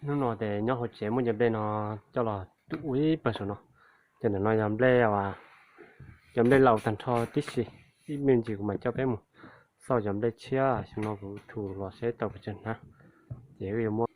Hnub no ces nyob hauv tsev muab cov nplej no coj los tua ib pawg saum no. Cov ntawm no yog nplej, cov nplej laus tag nrho tib si. Ib me ntsis kuv mam coj peb mus xauj cov nplej tshiab xyoo no kuv thu los seb tau pes tsawg hnab. Ces wb yuav muab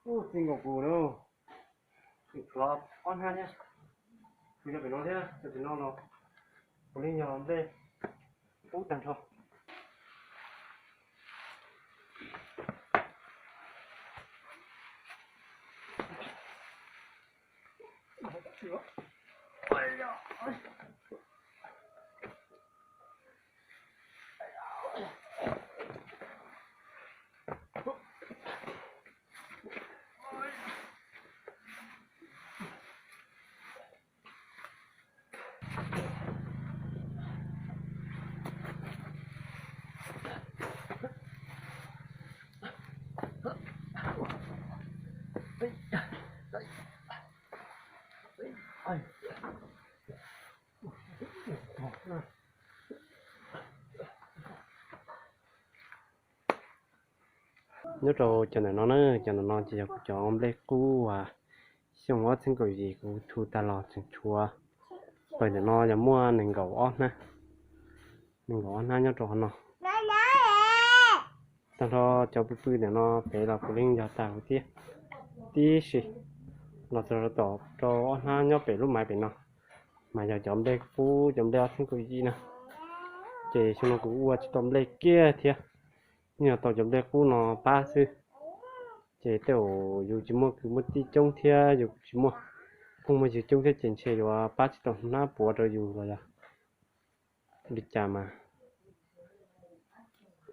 Ub, txij nkaus kuv na, tshuav ob hnab thiab. Kuv yog pem no thiab, yog pem no los puav leej yog nplej qub tag nrho. Nyob rau cov ntawm no na, cov ntawm no ces yog kuv cov nplej qub uas xyoo ob txhiab kaum yim kuv thu tag los tseem tshuav. Pawg ntawm no yog muaj nees nkaum ob hnab, nees nkaum ob hnab nyob rau qhov no. Tag nrho cov pw pw ntawm no pem los puav leej yog tag huv thiab tib si. Los txog rau tom rau ob hnab nyob pem lub maiv pem no, mas yog cov nplej qub, cov nplej ob txhiab kaum yim na. Ces xyoo no kuv ua tsis tau nplej kiag thiab, yeej yog tau cov nplej qub no pab xwb. Ces tej zaum yus tsis muaj kwv muaj tij coob thiab yus tsis muaj phooj muaj ywg coob thiab ces ntshe yuav pab tsis tau hnab puav rau yus los yog li cas mas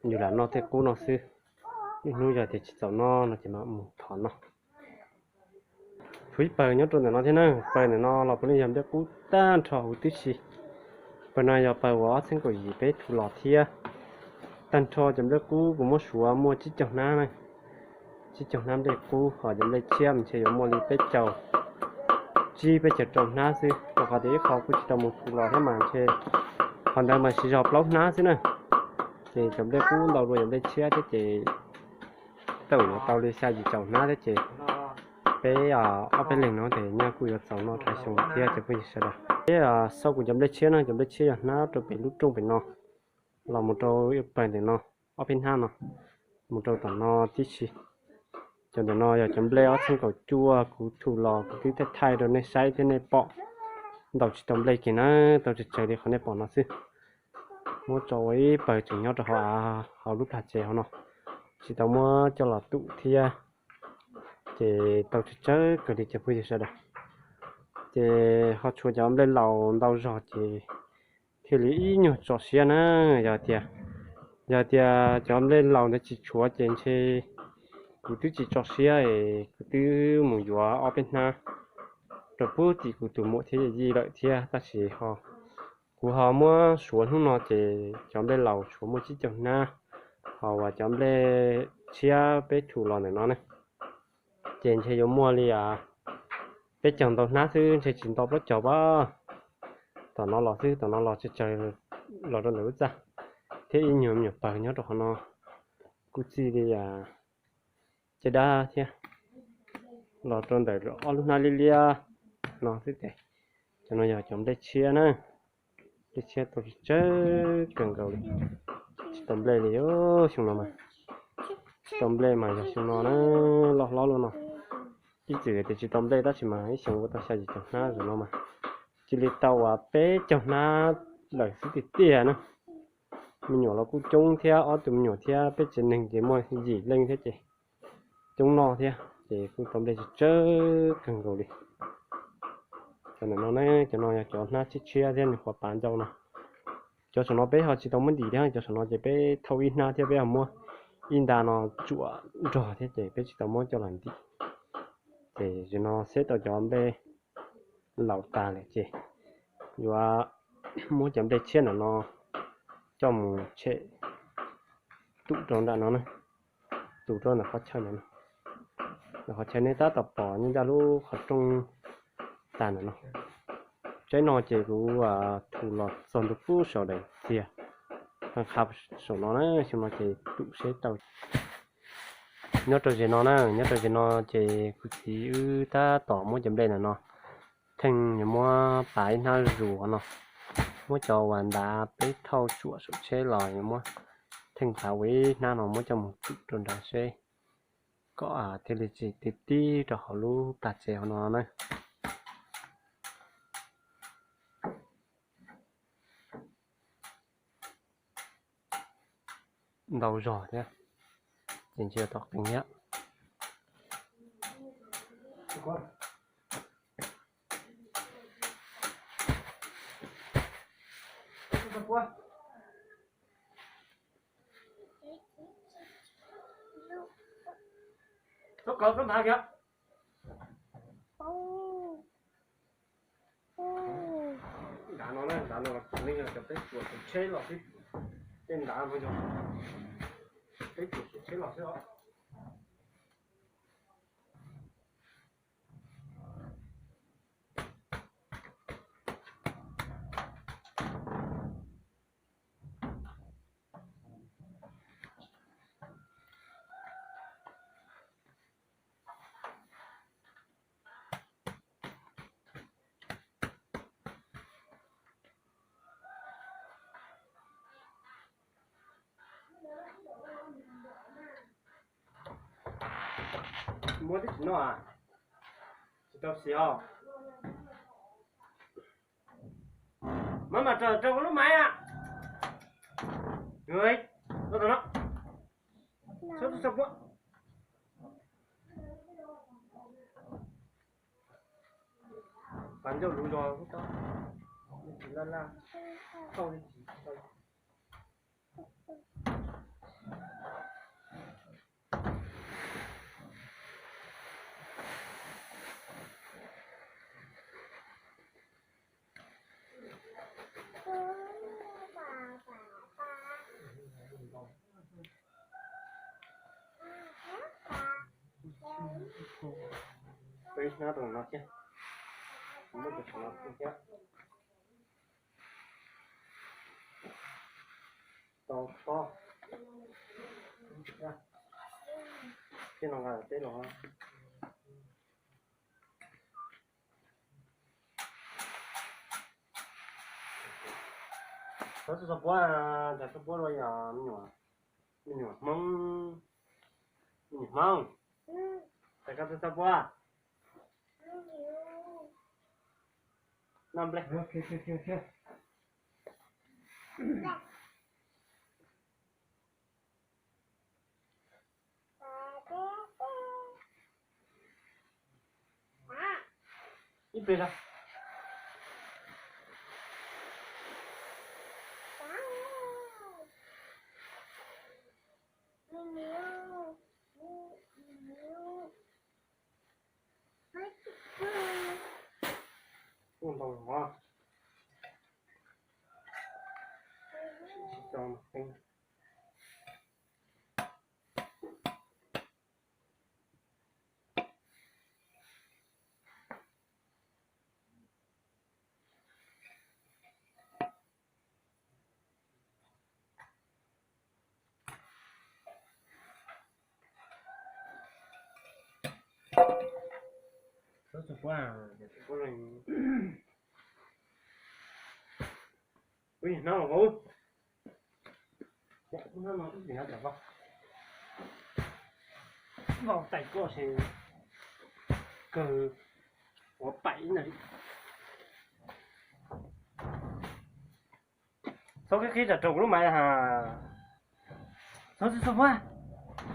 yus lam noj tej qub no xwb. Niaj hnub yog tias tsis txaus noj no ces mam mus thov noj. Tshuav ib pawg nyob rau ntawm no thiab na, pawg ntawm no los puav leej yog nplej qub tag nrho huv tib si. Pawg no yog pawg uas ob txhiab kaum yim peb thu los thiab. Tag nrho cov nplej qub kuv muab suav muaj tsib caug hnab na, tsib caug hnab nplej qub, ho cov nplej tshiab mas ntshe yuav muaj li peb caug, tsib peb caug rau hnab xwb, rau qhov tias ib qho kuj tsis tau mus thu los thiab mas ntshe qhov ntawd mas siv zog plaub hnab xwb na. Ces cov nplej qub ntau dua cov nplej tshiab thiab ces tej zaum yuav tau li xya yim caum hnab thiab ces peb ob peb leeg no ces nyaj kuj yuav txaus noj rau xyoo thiab cov phooj ywg sawv daws. Peb xauj kuv cov nplej tshiab na, cov nplej tshiab yog hnab rau pem lub rooj pem no, los mus rau pawg ntawm no, ob peb hnab no, mus rau tom no tib si. Cov ntawm no yog cov nplej ob txhiab kaum cuaj kuv thu los kuv twb thaij thaij rau nej saib thiab nej pom. Ntau tsis tau nplej kiag na, tau tsawg tsawg li qhov nej pom no xwb. Muab tso ua ib pawg tseem nyob rau hauv av hauv lub plag tsev hauv no, tsis tau muab coj los tum thiab. Ces tau tsawg tsawg kawg li cov phooj ywg sawv daws. Ces ho tshuav cov nplej laus ntau zog ces thiaj li ib nyuag tso siab na. Yog tias, yog tias cov nplej laus ntawd tsis tshuav ces ntshe kuv twb tsis tso siab es kuv twb mus yuav ob peb hnab rau puag tim kuv tus muam thiab yawm yij lawm thiab, tab sis ho kuv ho muab suav hnub no ces cov nplej laus tshuav muaj tsib caug hnab, ho uas cov nplej tshiab peb thu los ntawm no ne, Ces ntshe yuav muaj li peb caug ntau hnab xwb, ntshe tsis ntau plaub caug pab. Tom no los xwb, tom no los tsawg tsawg los rau ntawm lub txaj, thiab ib nyuag me nyuam pawg nyob rau qhov no, kuj txij li caj dab thiab los rau ntawm ob lub hnab liab liab no xwb ces. Cov no yog cov nplej tshiab na, nplej tshiab tau tsawg kawg nkaus li. Tsis tau nplej li xyoo no mas, tsis tau nplej mas yog xyoo no na, loj hlob luaj no. Ib txwm tias tsis tau nplej tab sis mas ib xyoos ua tau xya yim caum hnab, zaum no mas cia li tau peb caug hnab lawm xwb tiag tiag na. Me nyuam los kuj coob thiab, ob tug me nyuam thiab peb tsev neeg ces muaj yim leej thiab ces coob noj thiab ces kuj tau nplej tsawg kawg nkaus li. Cov ntawm no ne, cov no yog cov hnab tshiab tshiab thiab nws qhuav pav ncau no. Cov saum no peb ho tsis tau muab ntim thiab, cov saum no ces peb thauj ib hnab thiab peb ho muab ib nta no tsuam nrog thiab ces peb tsis tau muab coj los ntim. Ces zaum no xeb tau cov nplej laus tag lawm ces yuav muab cov nplej tshiab ntawm no coj mus tshem tum rau nram no na, tum rau ntawm qhov chaw ntawm no. Ntawm qhov chaw nej tab tom pom nyob ncaj lub qhov rooj tag ntawm no. Tsaib no ces kuv thum los txog ntua pub saum daim txiag qha saum no na, xyoo no ces tum seb tau. Nyob rau zem no na, nyob rau zem no ces kuv txiv wb tab tom muab cov nplej ntawm no theej yuav muab pav ib hnab zuj zus no, muab cov uas ntav peb thauj tsuam saum tsheb los yuav muab theej pav ua ib hnab no muab coj mus tum rau nrad seb kom thiaj li tsis tib tib rau hauv lub plag tsev hauv no na. Ntau zog thiab, ces ntshe tau qees thiab. Txhob kov txhob ntav kiag. Ntav no na, ntav no los nej yog cov peb tsuam saum tsheb los xwb. Tej ntav no yog peb tsuam saum tsheb los xwb os. Muab twb tsis noj, tsis tau xis os. Maj mam raws rau lub maiv. Txhob txhob puab. Pas ncauj luv zog lub tsob, tsis laj laj, tauj li tsis tau. Peb hnab rau no thiab, muab cov saum no thiab. Tau txhob. Tej no nqa teb los. Txhob txhob puab, txhob puab los yog me nyuam, me nyuam Hmoob, me nyuam Hmoob. Txhob txhob puab. Noj nplej. Ib pliag zog. Kuj ntau los. Tsis tau mas teeb. Hnub no ub, hnub no ub, vau tais koj ces kawg ua paim ib na. Txhob qhib qhib tsam raug kuv lub maiv has. Txhob txhob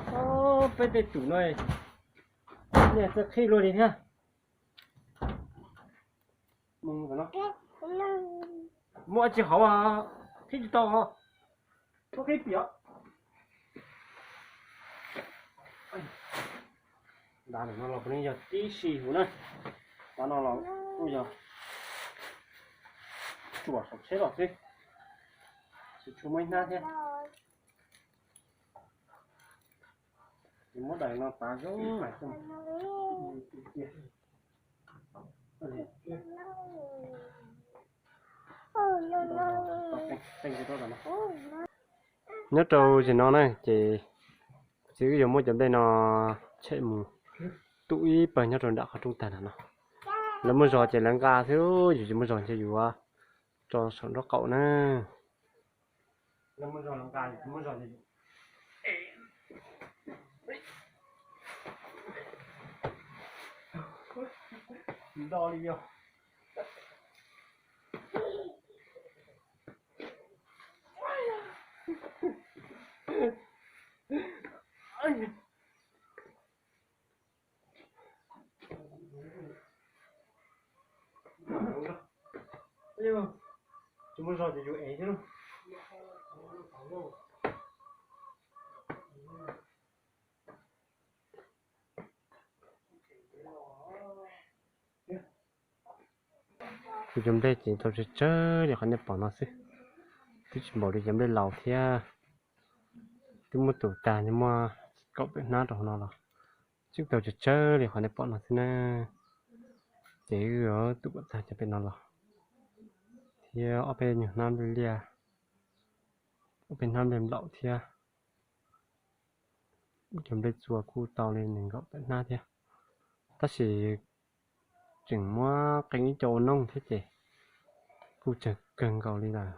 txhob, peb tej tum no niag txawj qhib luaj li thiab. Muaj dab tsi hauv, qhib tsis tau, txhob qhib piam. Ntab no los puav leej yog tib si huv na. Ntab no los kuj yog tsuam saum tsheb los xwb, tsis tshua muaj ib hnab thiab. Ces muab daim no pav zoo mas xwb. Nyob rau zim no na ces kuv txiv wb yuav muab cov nplej no tshem mus tuj ib pawg nyob rau nram qhov rooj tag nrho no. Lawv muaj zog ces lawv nqa xwb, yus tsis muaj zog ces yus tso saum nraub qaum na. Tsis muaj zog ces yus ev thiab. Kuv cov nplej ces tau tsawg tsawg li qhov nej pom no xwb, twb tsis npaum li cov nplej laus thiab. Twb muab tus tag, nws muaj kaum peb hnab rau hauv no los twb tau tsawg tsawg li qhov nej pom no xwb na. Ces wb yuav tus kom tag cov pem no los thiab ob peb nyuag hnab nplej liaj, ob peb hnab nplej nplaum thiab. Cov nplej txua kuj tau li nees nkaum peb hnab thiab, tab sis tseem muab qee ib co ua noog thiab ces kuj tsawg kawg nkaus li lawm.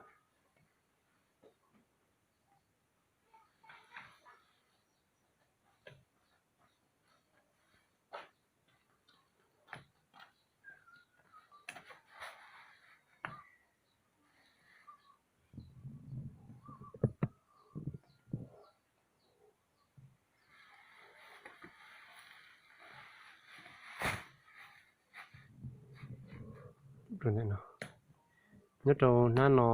Nyob rau hnab no,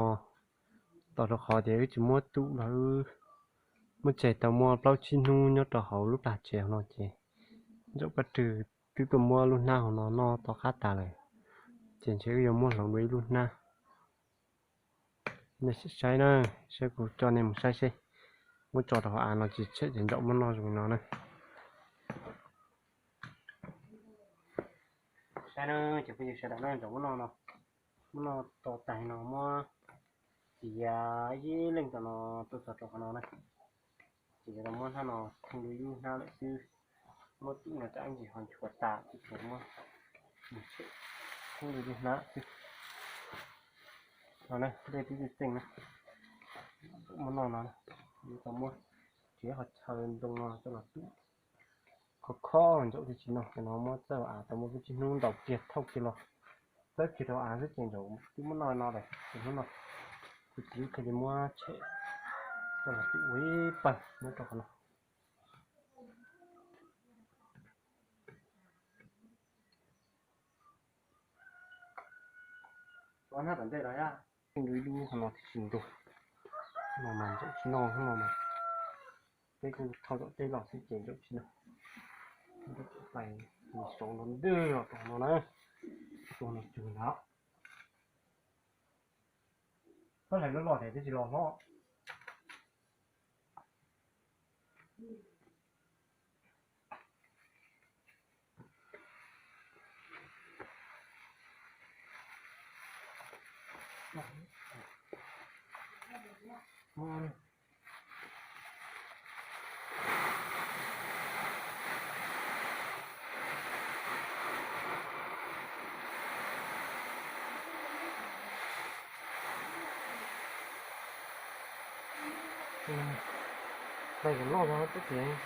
tos rau qhov tias wb tsis muab tuj los wb muab tseg tau muaj plaub tsib hnub nyob rau hauv lub plag tsev no ces ntsaum paj rwg twb tuaj muab lub hnab hauv no noj to qab tas lawm, ces ntshe wb yuav muab hloov dua ib lub hnab. Nej sim saib na, saib kuv coj nej mus saib seb, muab tso rau hauv av no tsis tshem ces ntsaum muab noj zoo li no na. Saib na, cov phooj ywg sawv daws na, ntsaum muab noj no, muab noj to tag no muab txiav ib leej tom no tuaj txog rau qhov no na. Ces yuav muab hnab no theej dua ib lub hnab lawm xwb. Muab tuj no tsam ntsis ho nchuav tas ces muab mus tshem theej dua ib lub hnab xwb. No na, dej twb txeej txeej na, muab noj no, yuav tau muab txiav qhov chaw ntoo no coj los tuj. Khov kho ntsaum thiaj tsis noj, ces no muab txawb av tau muaj ib tsib hnub ntaus kiag thauj kiag los txawb kiag rau av xwb ces ntsaum twb muab noj no lawm. Ces hnub no kuv txiv thiaj li muab tshem coj los tuj ua ib pawg nyob rau qhov no. Hnab tom ntej no, ib lub qhov no tib si ntuag, no mas ntsaum tsis noj hnub no mas. Peb kuj thauj tom teb los xwb ces ntsaum tsis noj. Tais saud no ntwg los rau no na, tuag no cug ntag. Pab hlais loj loj tias twb tsis los hlob. Hlais kom loj zog xwb ces.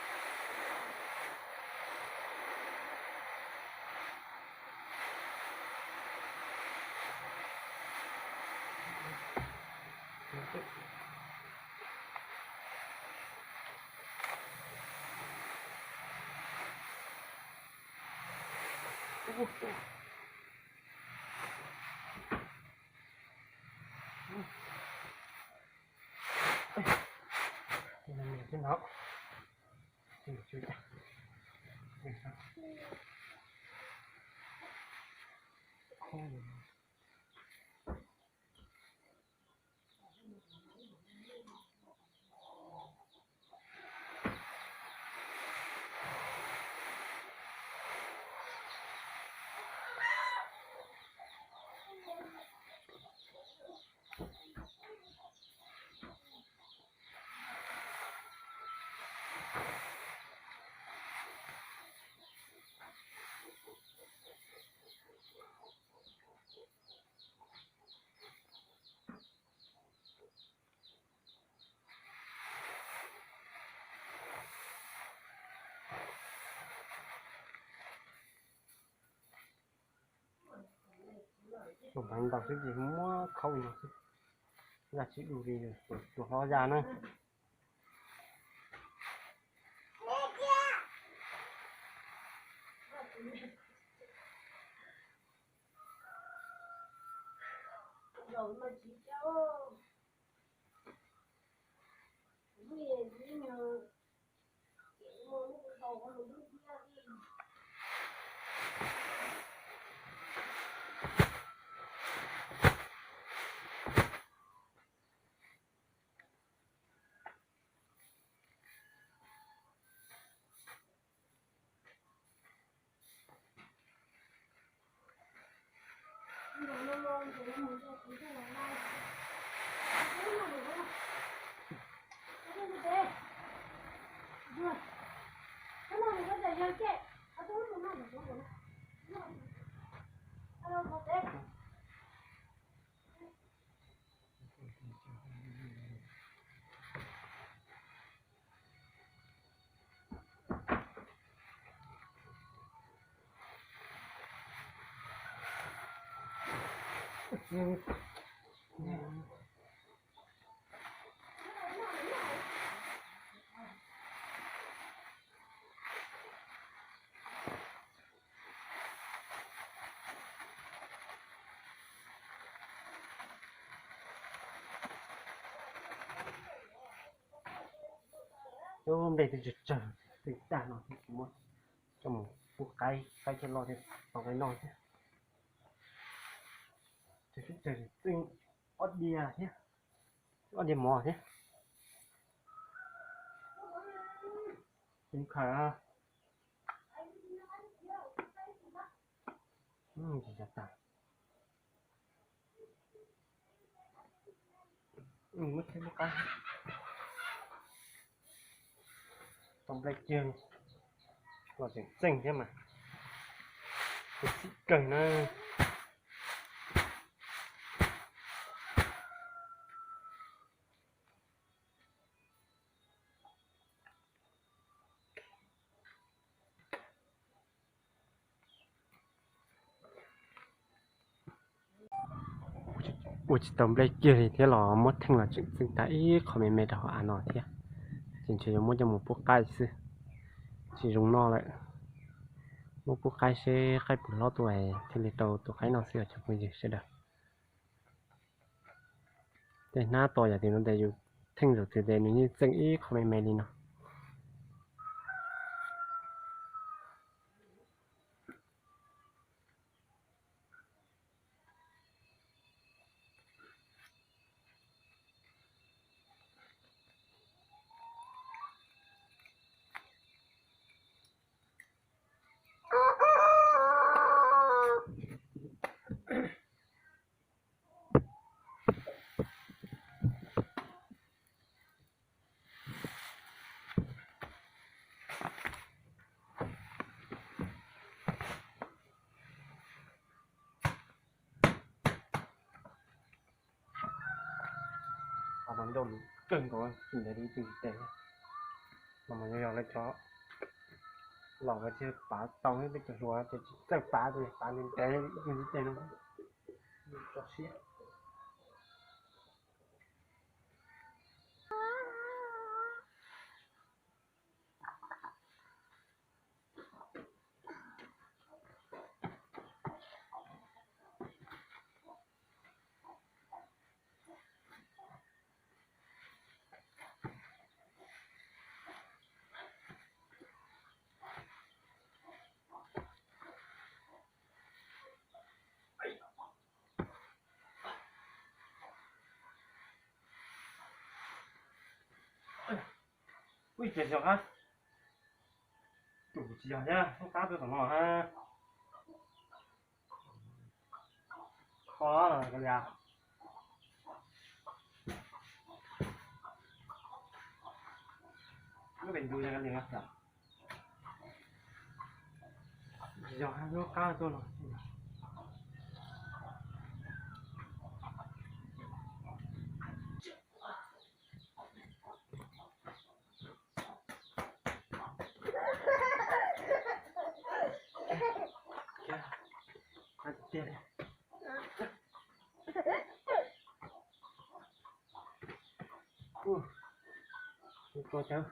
Tus pheev ntau xwb ces muab khau no xwb, zaj tsis du li tus hlob zaj na. Lub nplej twb tsawg tsawg, txeej tag no thiab, kuv muab coj mus pub qaib, qaib thiaj loj thiab tau qaib noj thiab. Tsawg twb tsawg, txeej ob diav thiab, ob diav mov thiab. Txeej khaws. Muab thaij lub qab. Tau nplej kiag los tseem txeej thiab mas, txim kawg na. Ua tsis tau nplej kiag li thiab los muab theej los tseem txeej tag ib qho me me rau hauv av no thiab. Ces ntshe yuav muab coj mus pub qaib xwb, tsis zoo noj lawm. Muab pub qaib seb qaib puas hlob tuaj thiaj li tau tus qaib noj xwb os cov phooj ywg sawv daws. Tej hnab to yam tim no tes yus theej zaum twg tes nws yeej txeej ib qho me me li no. Ncauj Kawg nkaus, tsis ntev li ib tug ntiv tes no mas yog lawv cov laus lawv thiaj pav tau, peb cov hluas ces tsis txawj pav, pav ntev ntev ib tug ntiv tes no tso siab. Ub, ces yog qab, tus tsis yog thiab, qab tuaj tom no hab. Kho los ko li. Lub pem ntu yog ko li no. Yog lub qab tuaj no. Ua, tua cawv.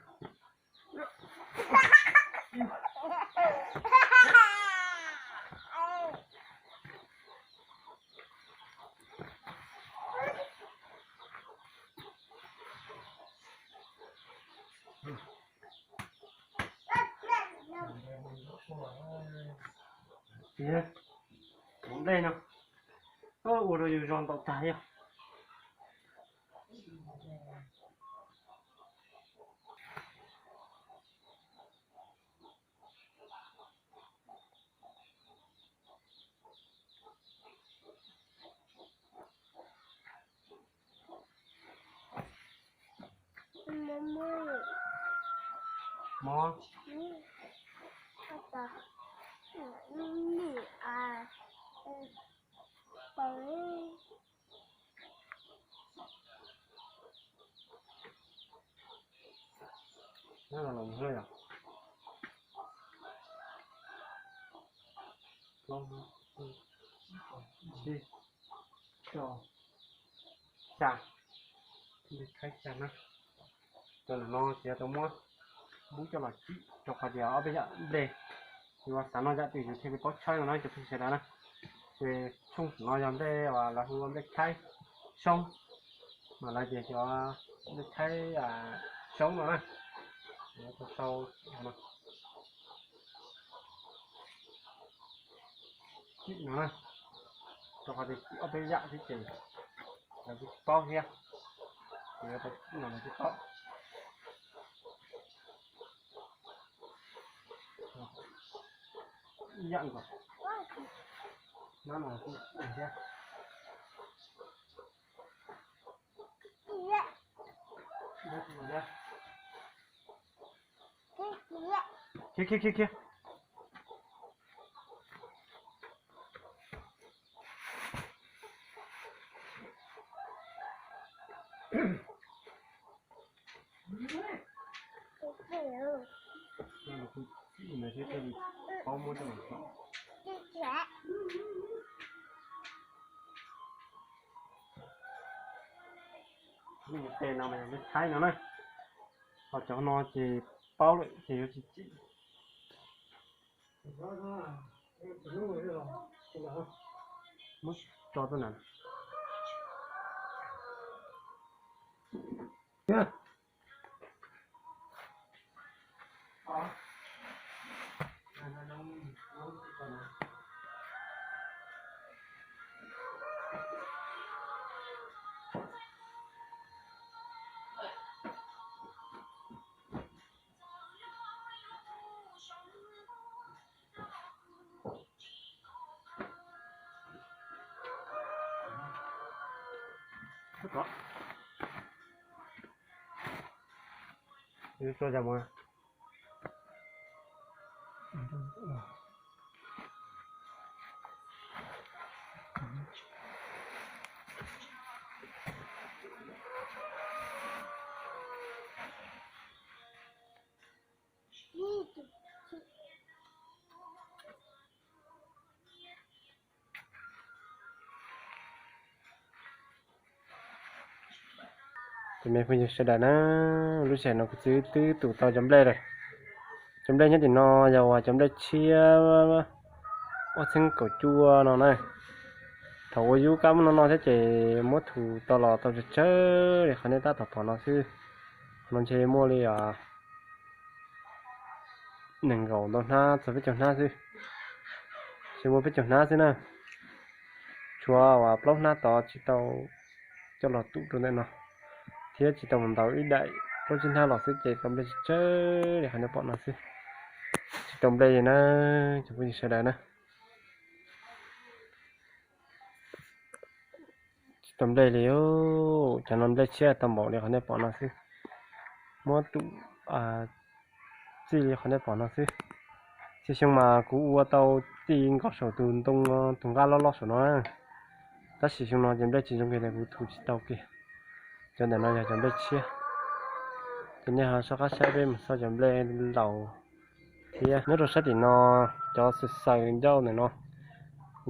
Tus dej no ua rau yus zog ntaus tag li. Mob. Nyob no los yog plaub, tsib, rau, xya, khaib xya na. Cov no ces tau muab npub coj los tsim rau qhov tias ob peb yam nplej, yuav xav noj yam twg yus thiaj li paub tshawb no na cov phooj ywg sawv daws na. Ces tshooj no yog nplej uas lawv hu ua nplej khaib soob, mas lawv ces cov nplej khaib soob no na. Tau tau no na, rau qhov tias ob peb yam xwb ces lawv kuj tsis paub thiab, ces tau no lawv kuj paub. Ib yam nkaus, no no kuj thiab. Khiav khiav khiav khiav. Tes no mas yog nplej khaib no na, ho cov no ces paub lawm ces yuav tsis tsim. Muab tso tuaj na. Yuav tso cas mus? Ces me phooj ywg sawv daws na, lub sij hawm no kuv twb tus tau cov nplej lawm. Cov nplej nyob tim no yog uas cov nplej tshiab ob txhiab kaum cuaj no na. Thaum ua yub kab muab no noj thiab ces muab thu tau los tau tsawg tsawg li qhov nej tab tom pom no xwb. Qhov no ntshe muaj li nees nkaum ntau hnab txog peb caug hnab xwb. Ntshe muaj peb caug hnab xwb na. Tshuav uas plaub hnab tod tsis tau coj los tum rau ntawm no, thiab tsis tau mus ntaus ib daim plaub tsib hnab los xwb ces tau nplej tsawg tsawg li qhov nej pom no xwb. Tsis tau nplej li na, cov phooj ywg sawv daws na. Tsis tau nplej li, cov no nplej tshiab tau npaum li qhov nej pom no xwb. Muab tum txij li qhov nej pom no xwb. Txhia xyoo mas kuv ua tau txij nkaus saum tus ntoo, tus nqaj loj loj saum no na. Tab sis xyoo no ces nplej tsis zoo kiag li kuv thu tsis tau kiag. Cov ntawm no yog cov nplej tshiab. Ces nej ho soj qab saib peb mus xauj cov nplej laus thiab. Nyob rau sab tim no, cov xaws xaws ncauj ntawm no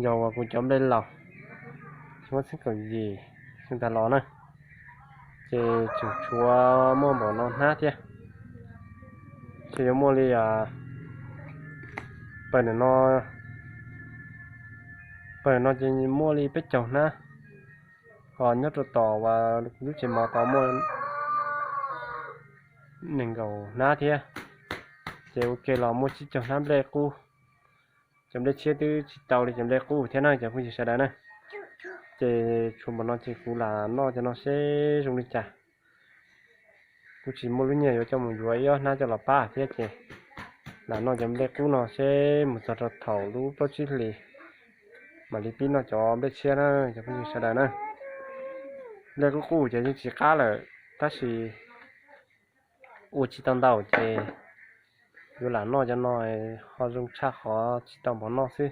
yog uas kuv cov nplej laus, xyoo ob txhiab kaum yim xyoo tas los na. Ces tseem tshuav muaj npaum no hnab thiab. Ces yuav muaj li pawg ntawm no, pawg no ces muaj li peb caug hnab. Ho nyob rau tom uas lub tsev mov tod muaj nees nkaum hnab thiab. Ces ua ke los muaj tsib caug hnab nplej qub. Cov nplej tshiab twb tsis tau li cov nplej qub thiab na cov phooj ywg sawv daws na. Ces tshuav npaum no ces kuv lam noj cov no seb zoo li cas. Kuv tsis muaj lub nyiaj yuav coj mus yuav ib ob hnab coj los pab thiab ces lam noj cov nplej qub no seb mus txog rau thaum lub plaub tsib hlis mam li pib noj cov nplej tshiab na cov phooj ywg sawv daws na. Nplej qub qub ces yeej tsis qab lawm, tab sis ua tsis tau ntau ces yuav lam noj cov no ho zoo tshaj qhov tsis tau npaum noj xwb.